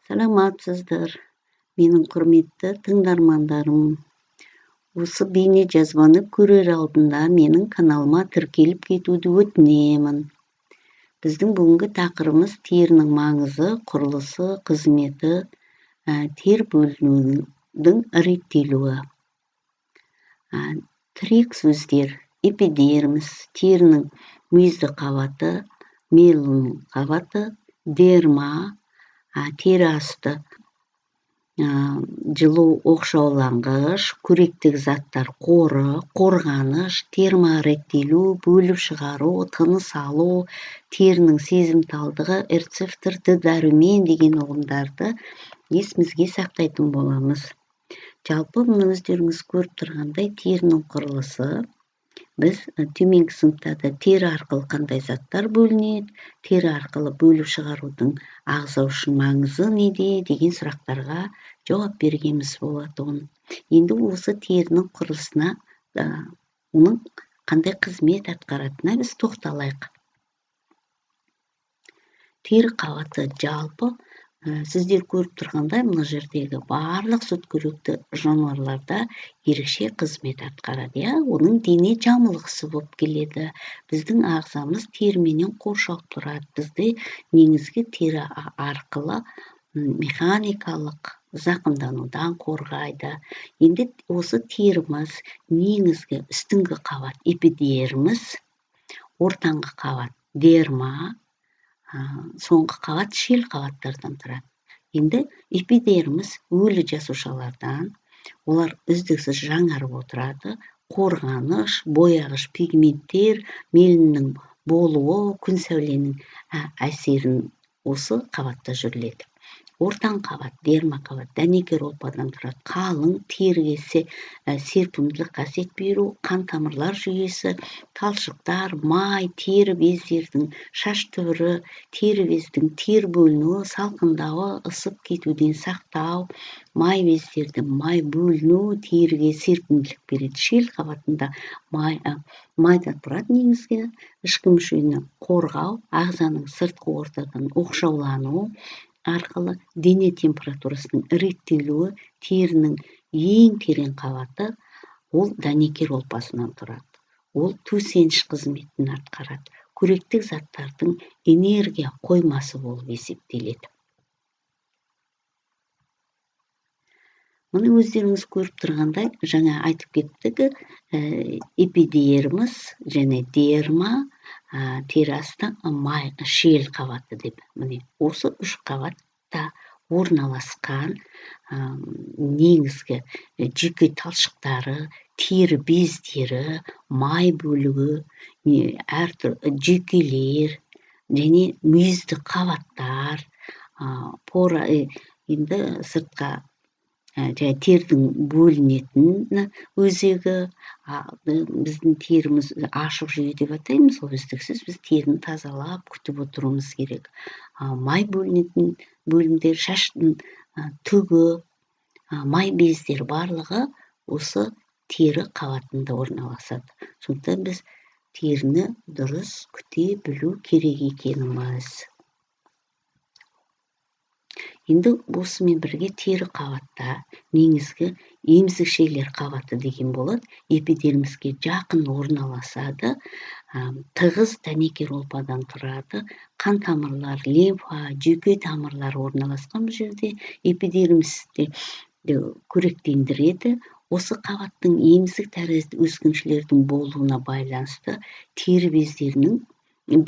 Саламатсыздар, менің құрметті тыңдармандарым! Осы бейне жазбаны көрер алдында менің каналыма тіркеліп кетуді өтінемін. Біздің бүгінгі тақырыбымыз терінің маңызы, құрылысы, қызметі, тер бөлінуінің реттелуі. Тірек сөздер: эпидермис, терінің мүйізді қабаты, меланин қабаты, дерма, тері асты жылу оқшауланғыш, қоректік заттар қоры, қорғаныш, термореттелу, бөліп шығару, тыныс алу, терінің сезімталдығы, рецепторды дәрумен деген ұғымдарды есімізге сақтайтын боламыз. Жалпы, мына өздеріңіз көріп тұрғандай, терінің құрылысы. Біз төменгі сыныптарда тері арқылы қандай заттар бөлінеді, тері арқылы бөліп шығарудың ағза үшін маңызы неде деген сұрақтарға жауап бергеніміз болатын. Енді осы терінің құрылысына, оның қандай қызмет атқаратынына біз тоқталайық. Тері қабаты. Жалпы, сіздер көріп тұрғандай, мына жердегі барлық сүтқоректі жануарларда ерекше қызмет атқарады, иә, оның дене жамылғысы болып келеді. Біздің ағзамыз теріменен қоршалып тұрады. Бізде негізгі тері арқылы механикалық зақымданудан қорғайды. Енді осы теріміз негізгі үстіңгі қабат эпидермис, ортаңғы қабат дерма, соңғы қабат шел қабаттардан тұрады. Енді эпидермис өлі жасушалардан, олар үздіксіз жаңарып отырады. Қорғаныш, бояғыш пигменттер, меланиннің болуы, күн сәуленің әсерін осы қабатта жүріледі. Ортаңғы қабат, дерма қабат, дәнекер ұлпадан тұрады. Қалың, теріге серпімділік қасиет беру, қан тамырлар жүйесі, талшықтар, май, тері бездердің шаш түбірі, тері бездің тер бөлінуі, салқындауы, ысып кетуден сақтау, май бездердің май бөліну, теріге серпімділік береді. Шел қабатында май, майдан тұрады. Негізгі ішкі мүшені қорғау, ағзаның сыртқы ортадан оқшаулану арқылы дене температурасының реттелуі. Терінің ең терең қабаты, ол дәнекер ұлпасынан тұрады. Ол төсеніш қызметін атқарады, қоректік заттардың энергия қоймасы болып есептеледі. Мұны өздеріңіз көріп тұрғандай, жаңа айтып кеттік, эпидермис және дерма, тері асты май шел қабаты деп. Міне, осы үш қабатта орналасқан негізгі жүйке талшықтары, тері бездері, май бөлігі, әртүрлі жүйкелер және мүйізді қабаттар, пора. Енді сыртқа және тердің бөлінетін өзегі. Біздің теріміз ашық жүйе деп атаймыз ғой, үздіксіз біз теріні тазалап, күтіп отыруымыз керек. Май бөлінетін бөлімдер, шаштың түгі, май бездері, барлығы осы тері қабатында орналасады. Сондықтан біз теріні дұрыс күте білу керек екеніміз. Енді осымен бірге тері қабатта негізгі емізікшелер қабаты деген болады. Эпидермиске жақын орналасады, тығыз дәнекер ұлпадан тұрады. Қан тамырлар, лимфа, жүйке тамырлары орналасқан бұл жерде. Эпидермисті қоректендіреді. Осы қабаттың емізік тәрізді өскіншелердің болуына байланысты тері бездерінің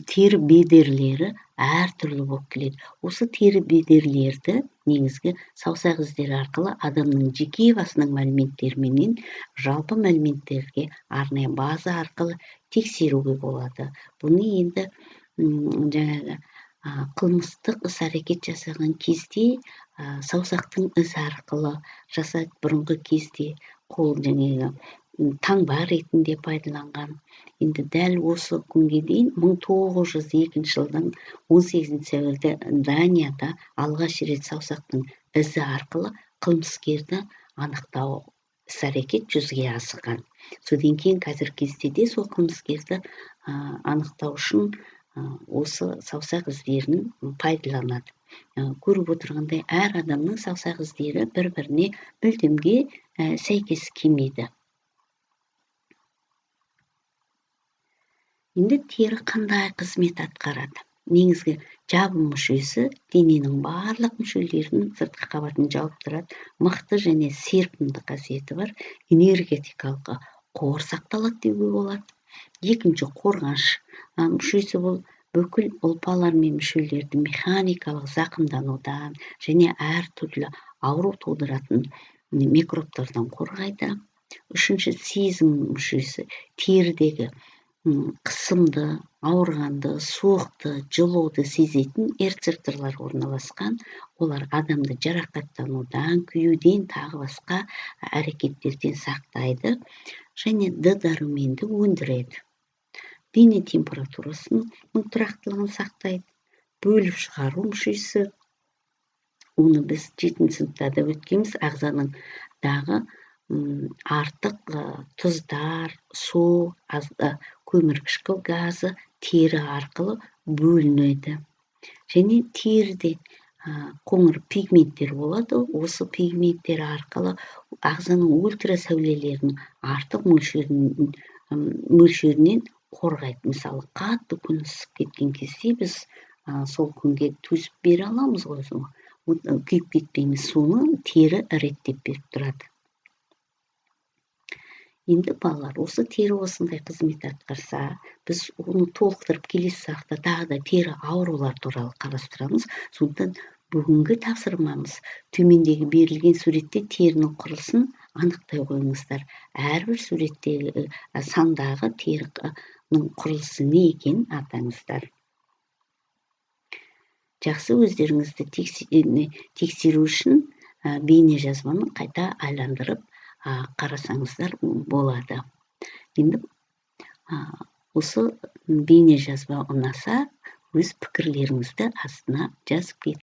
тері бедерлері әртүрлі болып келеді. Осы тері бедерлерді негізгі саусақ іздері арқылы адамның жеке басының мәліметтеріменен жалпы мәліметтерге арнайы база арқылы тексеруге болады. Бұны енді жаңағы қылмыстық іс әрекет жасаған кезде саусақтың ізі арқылы жасайды. Бұрынғы кезде қол жаңағы таңба ретінде пайдаланған. Енді дәл осы күнге дейін 1902 жылдың 18 сәуірде Данияда алғаш рет саусақтың ізі арқылы қылмыскерді анықтау іс әрекет жүзеге асырған. Содан кейін қазіргі кезде де сол қылмыскерді анықтау үшін осы саусақ іздерін пайдаланады. Көріп отырғандай, әр адамның саусақ іздері бір-біріне мүлдемге сәйкес келмейді. Енді тері қандай қызмет атқарады? Негізгі жабы мүшесі дененің барлық мүшелерінің сыртқы қабатын жауып тұрады, мықты және серпімді қасиеті бар, энергетикалық қор сақталады деуге болады. Екінші қорғаныш мүшесі бұл бүкіл ұлпалар мен мүшелерді механикалық зақымданудан және әртүрлі ауру тудыратын микробтардан қорғайды. Үшінші сезім мүшесі терідегі қысымды, ауырғанды, суықты, жылуды сезетін рецепторлар орналасқан. Олар адамды жарақаттанудан, күюден, тағы басқа әрекеттерден сақтайды және Д дәруменді өндіреді. Дене температурасының тұрақтылығын сақтайды. Бөліп шығару мүшесі, оны біз 7 сыныпта да өткенбіз, ағзаның дағы артық тұздар, су, көмірқышқыл газы тері арқылы бөлінеді. Және теріде қоңыр пигменттер болады. Осы пигменттер арқылы ағзаның ультрасәулелерінің артық мөлшерінен қорғайды. Мысалы, қатты күн ысып кеткен кезде біз сол күнге төзіп бере аламыз ғой, күйіп кетпейміз, соны тері реттеп беріп тұрады. Енді балалар, осы тері осындай қызмет атқарса, біз оны толықтырып келесі сабақта тағы да тері аурулар туралы қарастырамыз. Сондықтан бүгінгі тапсырмамыз төмендегі берілген суретте терінің құрылысын анықтай қойыңыздар. Әрбір суреттегі сандағы терінің құрылысы не екенін атаңыздар. Жақсы, өздеріңізді тексеру үшін бейне жазбаны қайта айландырып қарасаңыздар болады. Енді осы бейне жазба ұнаса, өз пікірлеріңізді астына жазып кетіңіз.